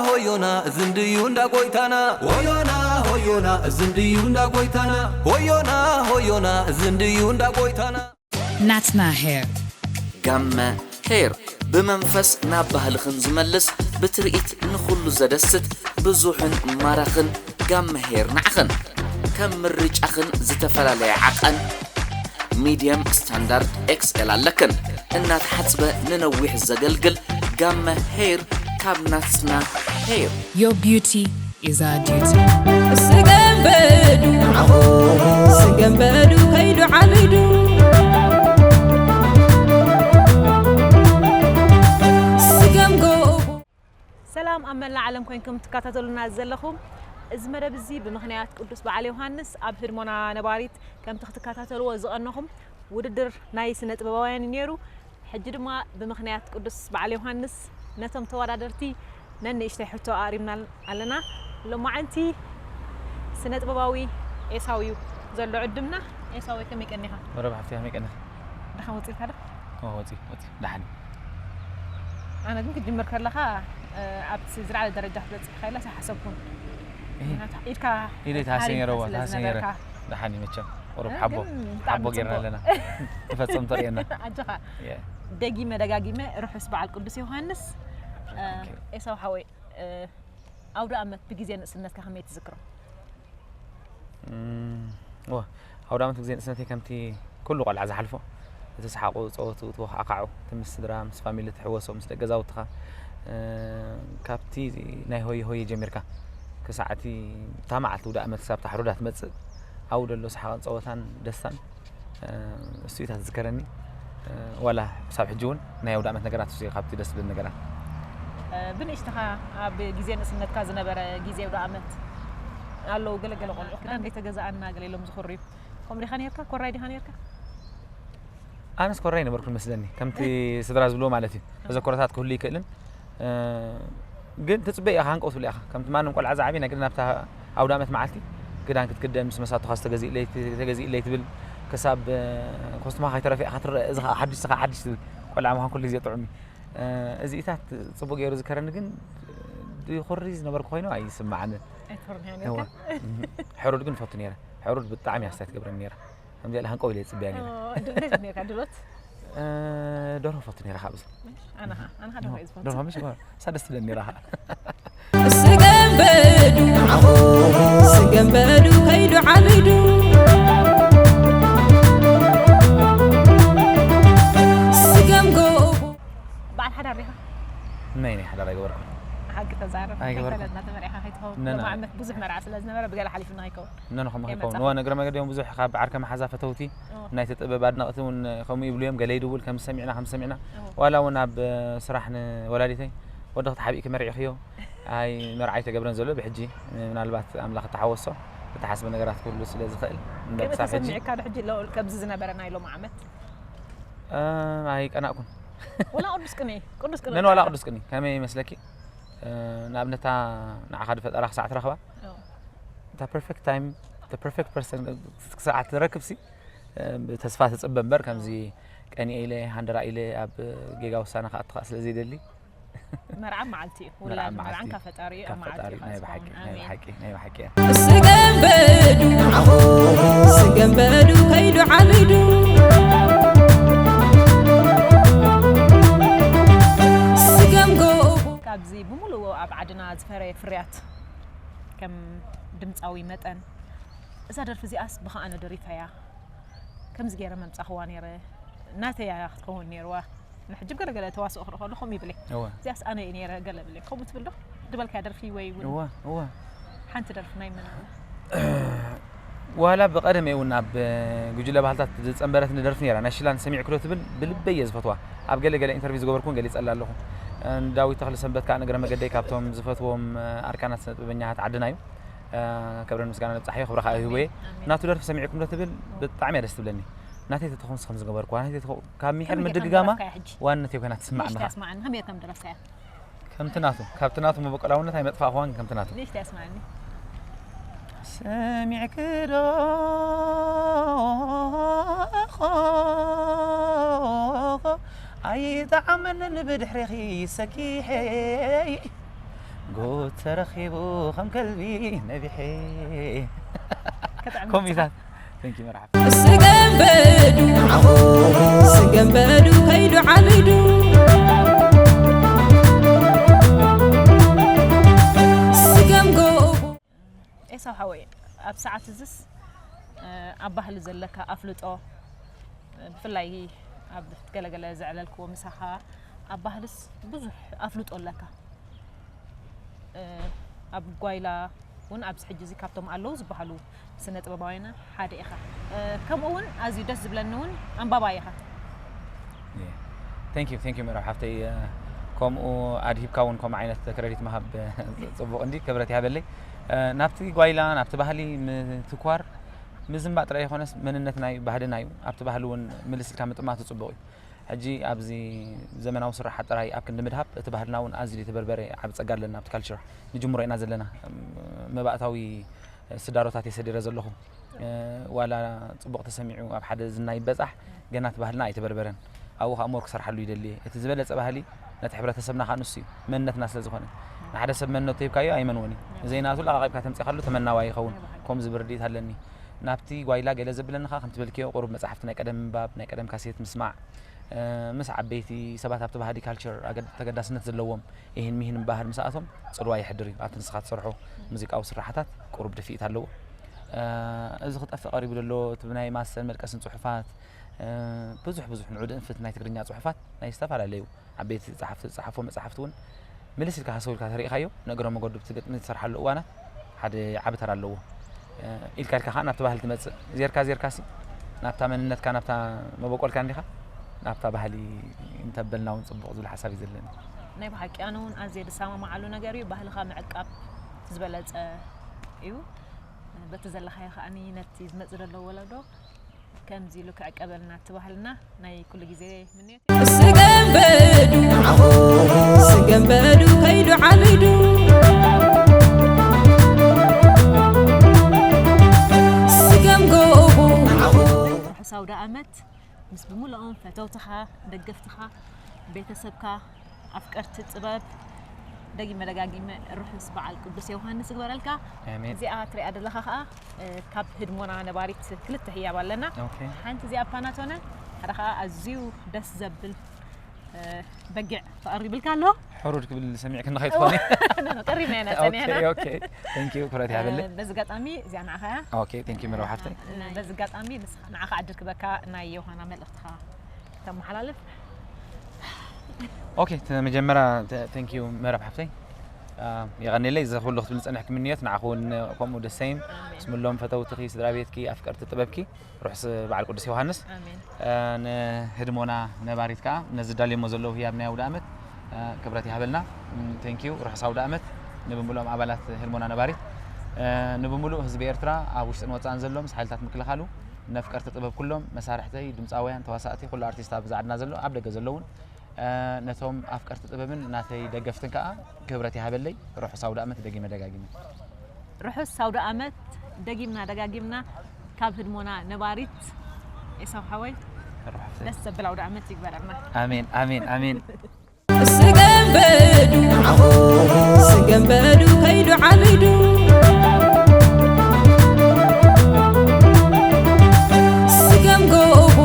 ሆዮና ዝንድዩ እንዳ ጎይታና። ሆዮና ሆዮና ዝንድዩ እንዳ ጎይታና። ሆዮና ሆዮና ዝንድዩ እንዳ ጎይታና። ናትና ሄር ጋመ ሄር ብመንፈስ ናብ ባህልኽን ዝመልስ፣ ብትርኢት ንኹሉ ዘደስት፣ ብዙሕን ማራኽን ጋመ ሄር ንዓኽን። ከም ምርጫኽን ዝተፈላለየ ዓቐን፣ ሚድየም፣ ስታንዳርድ፣ ኤክስኤል ኣለክን። እናተሓጽበ ንነዊሕ ዘገልግል ጋመ ሄር ካብ ናትና ሄር። Your beauty is our duty. ስገንበዱ ስገንበዱ ከይዱ ዓሊዱ ስገም ጎቦ ሰላም ኣብ መላእ ዓለም ኮይንኩም ትከታተሉና ዘለኹም፣ እዚ መደብ እዚ ብምኽንያት ቅዱስ በዓል ዮሃንስ ኣብ ህድሞና ነባሪት ከምቲ ክትከታተልዎ ዝቐነኹም ውድድር ናይ ስነ ጥበባውያን እዩ ነይሩ። ሕጂ ድማ ብምኽንያት ቅዱስ በዓል ዮሃንስ ነቶም ተወዳደርቲ ነንእሽተይ ሕቶ ኣቕሪብና ኣለና። ሎማዓንቲ ስነ ጥበባዊ ኤሳው እዩ ዘሎ ዕድምና። ኤሳው ከመይ ቀኒኻ? መረብ ሓፍቲ ከመይ ቀኒኻ? ድኻ ወፂእካ ዶ? ኦ ወፂ ወፂ ደሓን እዩ። ኣነ ግን ክጅምር ከለኻ ኣብቲ ዝለዓለ ደረጃ ክትበፅሕ ኢኻ ኢለ ኣይሓሰብኩን። እህ። ምክንያቱ ኢድካ ኢደይ ተሃስየ ነይረዋ፣ ስለ ተሃስየ ነይረ። ዝነበርካ ደሓን እዩ መቸም። ቁሩብ እ፣ ሓቦ ግን ብጣዕሚ ሓቦ ጌርና ጽቡቕ። ኣለና። ንፈጸም ተርእየና። ኣጆኻ የ። ደጊመ ደጋጊመ ርሑስ በዓል ቅዱስ ዮሃንስ። እ፣ ኦኬ። ኤሳው ሓወይ፣ እ፣ ኣውደ ኣመት ብግዜ ንእስነትካ ከመይ ትዝክሮ? እም፣ ዋ፣ ኣውደ ኣመት ብግዜ ንእስነተይ ከምቲ ኩሉ ቆልዓ ዝሓልፎ፣ እቲ ሰሓቑ፣ ጸወትኡ፣ እቲ ወኽዓካዑ፣ እቲ ምስ ስድራ፣ ምስ ፋሚሊ ትሕወሶ፣ ምስ ደቂ ገዛውትኻ፣ እ፣ ካብቲ ናይ ሆየ ሆየ ጀሚርካ ክሳዕ እቲ እታ መዓልቲ ውደ ኣመት ክሳብ እታ ሕሩዳ ትመጽእ፣ ኣብኡ ደሎ ሰሓቕን ጸወታን ደስታን፣ እ፣ እሱ እዩ እታ ትዝከረኒ። እ፣ ዋላ ክሳብ ሕጂ እውን ናይ ኣውደ ኣመት ነገራት እሱ እዩ ካብቲ ደስ ዝብል ነገራት። እ፣ ብንእሽትኻ ኣብ ግዜ ንእስነትካ ዝነበረ ግዜ ኣውደ ኣመት ኣለዉ ገለ ገለ ቆልዑ ክዳን ዘይተገዛኣና ገለ ኢሎም ዝኽርዩ። ከምኡ ዲኻ ነርካ? ኮራይ ዲኻ ነርካ? ኣነስ ኮራይ ነበርኩን መስለኒ፣ ከምቲ ስድራ ዝብልዎ ማለት እዩ። ተዘክሮታት ክህሉ ይክእልን፣ እ፣ ግን ትጽበ ኢኻ፣ ሃንቀው ትብል ኢኻ። ከምቲ ማንም ቆልዓ ዝዓበየ ናይ ግድን ኣብታ ኣውደ ኣመት መዓልቲ ክዳን ክትክደን፣ ምስ መሳቱኻ ዝተገዝእለይ፣ ተገዝእለይ ትብል፣ ክሳብ፣ እ፣ ኮስትማ ከይተረፈ ኢኻ ትረአ፣ እዚ ኸኣ ሓድሽ፣ እዚ ኸኣ ሓድሽ ትብል። ቆልዓ ምዃን ኩሉ ግዜ ጥዑም እዩ። እ፣ እዚኢታት ጽቡቕ ገይሩ ዝከረኒ ግን፣ ድኹሪ ዝነበርኩ ኮይኑ ኣይስምዓንን። ኣይትፈርንያ እዋ። ነርካ? እህ። ሕሩድ ግን ፈቱ ነይረ። ሕሩድ ብጣዕሚ እያ ስታይ ትገብረኒ ነይራ። ከምዚኣ ኢለ ሃንቀው ኢለ ይጽበያ ነይረ። ኦ፣ ድ-፣ እንታይ ነርካ ድሎት? እ፣ ደርሆ ፈቱ ነይረ ካብ እዚ። ኣነ ኸኣ፣ ኣነ ኸኣ ደርሆ እየ ዝፈቱ። ደርሆ ምሽ እሳ ደስ ትብለኒ ነይራ ኸኣ። ስገንበዱ ስገንበዱ ከይዱ ዓሊዱ ስገም ጎቦ በዓል ሓዳር ዲኻ? ናይ ናይ ሓዳር ኣይገበርኩ። ሓቂ ተዛረብ። ኣይገበርኩ። ከይፈለጥና ተመሪዕካ ከይትኸውን። ነና። ሎሚ ዓመት ብዙሕ መርዓ ስለ ዝነበረ ብገለ ሓሊፍና ከይከውን። ነንኹም ከይመጻኻ። ከይከውን። እዋ፣ ንእግረ መገድ እዮም ብዙሕ ካብ ዓርከ መሓዛ ፈተውቲ፣ ኦ። ናይ ጥበብ ኣድነቕቲ እውን ከምኡ ይብሉ እዮም። ገለ ይድውል፣ ከም ዝሰሚዕና፣ ከም ዝሰሚዕና። ኦ። ዋላ እውን ኣብ፣ እ፣ ስራሕ ንወላዲተይ፣ "ወድኺ ተሓቢእኪ መሪዕኽዮ፣ ኣይ መርዓ ኣይተገብረን ዘሎ ብሕጂ፣ ምናልባት ኣምላኽ እተሓወሶ፣ እተሓስበ ነገራት ክህሉ ስለ ዝኽእል፣ እምበር ክሳብ ሕጂ" ተሰሚዕካ ዶ ሕጂ ሎ-፣ ከምዚ ዝነበረ ናይ ሎሚ ዓመት? እ፣ ኣይቀናእኩን። ወላ ቅዱስ ቅኔ፣ ቅዱስ ቅኔ ነን ዋላ ወጻእካ? ቅዱስ ቅኔ፣ ከመይ ይመስለኪ? እ፣ ንኣብነት፣ እታ ንዓኻ ድፈጠራ ክሳዕ ትረኽባ፣ ኦ። እታ ፐርፌክት ታይም፣ እታ ፐርፌክት ፐርሰን ክሳዕ ትረክብሲ፣ እ፣ ብተስፋ ትጽበ እምበር፣ ከምዚ ቀኒኤ ኢለ፣ ሃንደራ ኢለ ኣብ ጌጋ ውሳነ ክኣቱ ከኣ ስለ ዘይደሊ። መርዓ መዓልቲ እዩ። መርዓ ውላድ መርዓን መዓልቲ። ካብ ፈጣሪ እዩ። ካብ ኣብ መዓልቲ ፈጣሪ፣ እዩ ናይ ዝኸውን። ብሓቂ፣ ናይ ኣሜን። ብሓቂ፣ ናይ ብሓቂ እያ። ስገንበዱ ስገንበዱ ከይዱ ዓሊዱ ስገም ጎቦ ካብዚ ብምሉኡ ኣብ ዓድና ዝፈረየ ፍርያት ከም ድምፃዊ መጠን እዛ ደርፊ እዚኣስ ብኸኣነ ደሪፈያ ከምዚ ገይረ መምጻኽዋ ነይረ ናተይ እያ ክትከውን ነይርዋ ንሕጂ ገለገለ ተዋስኦ ክርኢ ከሎ ከምኡ ይብል እየ እወ እዚኣስ ኣነ እየ ነይረ ገለ ብል እየ ከምኡ ትብል ዶ ድበልካያ ደርፊ ወይ እውን እወ እወ ሓንቲ ደርፊ ናይ መን ኣላ ዋላ ብቐደም እውን ኣብ ጉጅለ ባህልታት ዝጸንበረትኒ ደርፊ ነይራ ናይ ሽላን ሰሚዕክዶ ትብል ብልበይ እየ ዝፈትዋ ኣብ ገለ ገለ ኢንተርቪው ዝገበርኩን ገሊጸላ ኣለኹ ንዳዊት ተኽለ ሰንበት ከዓ ንእግረ መገደይ ካብቶም ዝፈትዎም ኣርካናት ስነ ጥበበኛታት ዓድና እዩ ክብርን ምስጋና ነብጻሕዮ ክብሪ ከዓ ይህቦ እየ ናቱ ደርፊ ሰሚዕኩም ዶ ትብል ብጣዕሚ እያ ደስ ትብለኒ ናተይ ተትኾንስ ከም ዝገበርኩዋ ናተይ ተትኾ ካብ ሚሕር ምድግጋማ ዋንነት እየ ኮይና ትስማዕ ኣለኻ ከምቲ ናቱ ካብቲ ናቱ መበቆላውነት ኣይመጥፋእኽዋን ከምቲ ናቱ ሰሚዕክዶ ኣይጠዓመንን ብድሕሬኺ ሰኪሐይ ጎት ተረኺቡ ከም ከልቢ ነቢሐ። ከጥዕም ኮሚታት። Thank you መርሓባ። ስገንበዱ ስገንበዱ ከይዱ ዓቢዱ ስገም ጎቡ ኤሳው ሓወይ፣ ኣብ ሰዓት እዝስ ኣብ ባህሊ ዘለካ ኣፍልጦ፣ ብፍላይ ኣብ ገለገለ ዘዕለልክዎ ምሳኻ ኣብ ባህልስ ብዙሕ ኣፍልጦ ኣለካ። ኣብ ጓይላ እውን ኣብዚ ሕጂ እዚ ካብቶም ኣለዉ ዝበሃሉ ስነ ጥበባውያን ሓደ ኢኻ። ከምኡ እውን ኣዝዩ ደስ ዝብለኒ እውን ኣንባባይ ኢኻ። Thank you, thank you መራብ ሓፍተይ። ከምኡ ኣድሂብካ እውን ከምኡ ዓይነት ክረዲት ምሃብ ጽቡቕ እንዲ ክብረት ይሃበለይ። ናብቲ ጓይላ ናብቲ ባህሊ ምትኳር ምዝንባእ ጥራይ ይኾነስ መንነትና እዩ፣ ባህልና እዩ። ኣብቲ ባህሊ እውን ምልስ ኢልካ ምጥማቱ ጽቡቕ እዩ። ሕጂ ኣብዚ ዘመናዊ ስራሓት ጥራይ ኣብ ክንዲ ምድሃብ እቲ ባህልና እውን ኣዝዩ ዝተበርበረ ዓቢ ጸጋ ኣለና ኣብቲ ካልቸር ንጅምሮ ኢና ዘለና። መባእታዊ ስዳሮታት እየ ሰዲረ ዘለኹ። ዋላ ጽቡቕ ተሰሚዑ ኣብ ሓደ ዝና ይበጻሕ፣ ገና እቲ ባህልና ኣይተበርበረን። ኣብኡ ከኣ ሞር ክሰርሓሉ ይደሊ እየ። እቲ ዝበለጸ ባህሊ ነቲ ሕብረተሰብና ከኣ ንሱ እዩ፣ መንነትና ስለ ዝኾነ። ንሓደ ሰብ መንነቱ ሂብካዮ ኣይመንዎን እዩ። ዘይናቱ ለቓቒብካ ተምጺኻሉ ተመናዋይ ይኸውን። ከምኡ ዝብል ርድኢት ኣለኒ። ናብቲ ጓይላ ገለ ዘብለኒ ከኣ ከምቲ በልክዮ ቁሩብ መጻሕፍቲ ናይ ቀደም ምንባብ፣ ናይ ቀደም ካሴት ምስማዕ፣ ምስ ዓበይቲ ሰባት ኣብቲ ባህሊ ካልቸር ተገዳስነት ዘለዎም ይህን ሚህን ባህል ምስኣቶም ጽልዋ ይሕድር እዩ ኣብቲ ንስኻ ትሰርሖ ሙዚቃዊ ስራሕታት ቁሩብ ድፍኢት ኣለዎ። እዚ ክጠፍእ ቀሪቡ ዘሎ እቲ ብናይ ማሰን መድቀስን ጽሑፋት ብዙሕ ብዙሕ ንዑ ድንፍት ናይ ትግርኛ ጽሑፋት ናይ ዝተፈላለዩ ዓበይቲ ጸሓፍቲ ዝጸሓፎ መጻሕፍቲ እውን ምልስ ኢልካ ሃሰው ኢልካ ተሪእኻዮ ንእግረ መገዱ ብቲ ግጥሚ ዝሰርሓሉ እዋናት ሓደ ዓቢ ተራ ኣለዎ። ኢልካ ኢልካ ከዓ ናብቲ ባህሊ ትመፅእ ዜርካ ዜርካ ሲ ናብታ መንነትካ ናብታ መበቆልካ እንዲኻ ናብታ ባህሊ እንተበልና እውን ፅቡቕ ዝብል ሓሳብ እዩ ዘለኒ። ናይ ብሓቂ ኣነ እውን ኣዝየ ዝሰማማዓሉ ነገር እዩ። ባህልኻ ምዕቃብ ዝበለፀ እዩ። በቲ ዘለኻዮ ከዓኒ ነቲ ዝመፅእ ዘሎ ወለዶ ከምዚ ኢሉ ክዕቀበልና እቲ ባህልና ናይ ኩሉ ግዜ ምንዮት እዩ። ስገም በዱ ስገም በዱ ከይዱ ዓቢዱ ስገም ጎቡ ርሑስ ኣውደ ኣመት ምስ ብምልኦም ፈተውትኻ ደገፍትኻ ቤተሰብካ ኣፍቀርቲ ጥበብ ደጊመ ደጋጊመ ርሑስ በዓል ቅዱስ ዮሃንስ ይግበረልካ። ኣሜን። እዚኣ ትሪኣ ዘለኻ ከዓ ካብ ህድሞና ነባሪት ክልተ ህያብ ኣለና። ኦኬ። ሓንቲ እዚኣ ፓናቶነ፣ ሓደ ከዓ ኣዝዩ ደስ ዘብል በጊዕ ተቐሪብልካ ኣሎ። ሕሩድ ክብል ሰሚዕክኒ ከይትኾኒ። ቀሪብና ኢና ጸኒሕና። ኦኬ፣ ኦኬ። Thank you ክብረት ይሃበለይ። በዚ ኣጋጣሚ እዚኣ ንዓኻ እያ። ኦኬ፣ thank you መርብ ሓፍተይ። በዚ ኣጋጣሚ ንስኻ ንዓኻ ዕድል ክበካ ናይ ዮሃና መልእኽትኻ ተመሓላልፍ። ኦኬ፣ መጀመርያ thank you መርብ ሓፍተይ። የቐንየለይ እዚ ኩሉ ክትብል ዝጸንሕኪ ምንዮት ንዓኹ እውን ከምኡ ደሰይም ምስ ምሎም ፈተውትኺ ስድራ ቤትኪ ኣፍቀርቲ ጥበብኪ ርሑስ በዓል ቅዱስ ዮሃንስ። ኣሜን። ንህድሞና ነባሪት ከዓ ነዚ ዳልዮሞ ዘለዉ ህያብ ናይ ኣውደ ኣመት ክብረት ይሃበልና። Thank you ርሑስ ኣውደ ኣመት ንብምሉኦም ኣባላት ህድሞና ነባሪት፣ ንብምሉእ ህዝቢ ኤርትራ ኣብ ውሽጥን ወፃእን ዘሎ ምስ ሓይልታት ምክልኻሉ ነፍቀርቲ ጥበብ ኩሎም መሳርሕተይ ድምፃውያን ተዋሳእቲ ኩሉ ኣርቲስት ኣብ ዝዓድና ዘሎ ኣብ ደገ ዘለውን ነቶም ኣፍቀርቲ ጥበብን ናተይ ደገፍትን ከዓ ክብረት ይሃበለይ። ርሑስ ኣውደ ኣመት ደጊመ ደጋጊመ። ርሑስ ኣውደ ኣመት ደጊምና ደጋጊምና ካብ ህድሞና ነባሪት ኤሳው ሓወይ ደስ ዘብል ኣውደ ኣመት ይግበረልና። ኣሜን ኣሜን ኣሜን። ስገንበዱ ስገንበዱ ከይዱ ዓቢዱ ስገም ጎቦ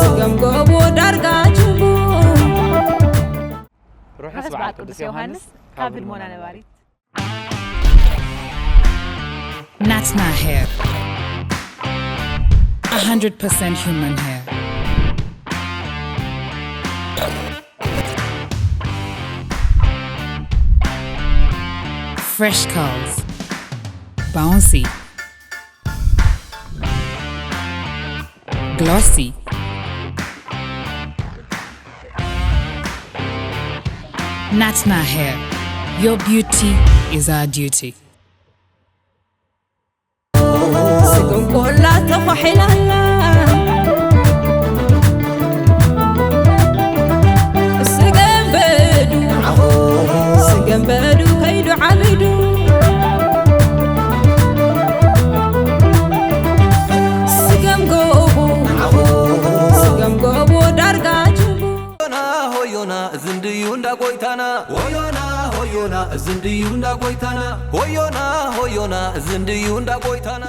ስገም ጎቦ ዳርጋ ጅቡ ርሑስ በዓል ቅዱስ ዮሃንስ ካብ ህድሞና ነባሪት። Natna hair. A hundred percent human hair. Fresh curls. Bouncy. Glossy. Natna hair. Your beauty is our duty. ስግም ቆላ ተኳሒላላ ስገንበዱ ስገንበዱ ከይዱ ዓቢዱ ስገም ጎቦ ስገም ጎቦ ዳርጋ ጅቡ ሆዮና ሆዮና ዝንድዩ እንዳ ጎይታና ሆዮና ሆዮና እዚ እንድዩ እንዳ ጎይታና። ሆዮና ሆዮና፣ እዚ እንድዩ እንዳ ጎይታና።